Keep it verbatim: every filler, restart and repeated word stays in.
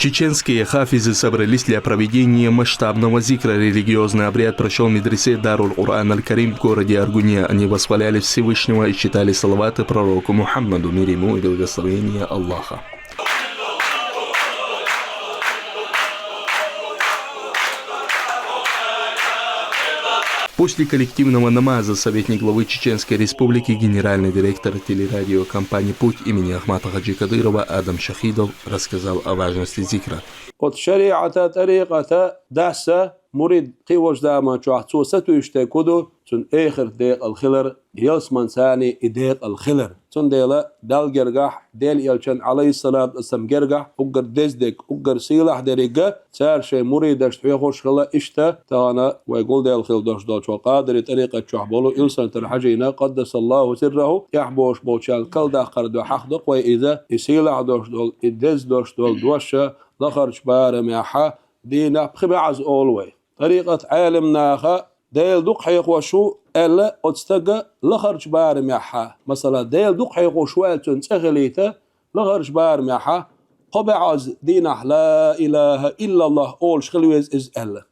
Чеченские хафизы собрались для проведения масштабного зикра. Религиозный обряд прошёл в медресе Даруль-Куран Аль-Карим в городе Аргуне. Они восхваляли Всевышнего и читали салаваты пророку Мухаммаду, мир ему и благословение Аллаха. После коллективного намаза советник главы Чеченской Республики, генеральный директор телерадиокомпании «Путь» имени Ахмата Хаджи Кадырова Адам Шахидов рассказал о важности зикра. Оцу шариӀата, тӀарикъата даса мурид кхиош заман чохь цо сатуьйсуш дерг хӀун ду, цуьнан эхарт декъал хилар, ялсаманца и декъал хилар. Цундела Далла гергахь, Делан элчан, Ӏалайхиссалату вассалам, гергахь уггар деза дерг, уггар сийлахь дерг а цара шайн муридашна хьоьхуш хилла, иштта тахана вай гулделла хилла долуш долчу вай Къадири тӀарикъат чохь болу Илсхан-Юьртара Хьаьжина, къаддасаллаху сирраху, тӀехь бохуш болчарна калдаккхар дуьхьа хьахдо-кх вай иза, и сийлахь долуш долу, и деза долуш долу дош а лахарчу барамехь, дийнахь пхи бӀозза олу вай. ТӀарикъат Ӏеламнаха Дела дукха хьехош ву аьлла, оцу стага лахарчу барамехь, масала, Дела дукха хьехош ву аьлла цуьнан цӀе хилийта, лахарчу барамехь кхо бӀозза дийнахь «Ла илаха иллаллах» олуш хила веза иза аьлла.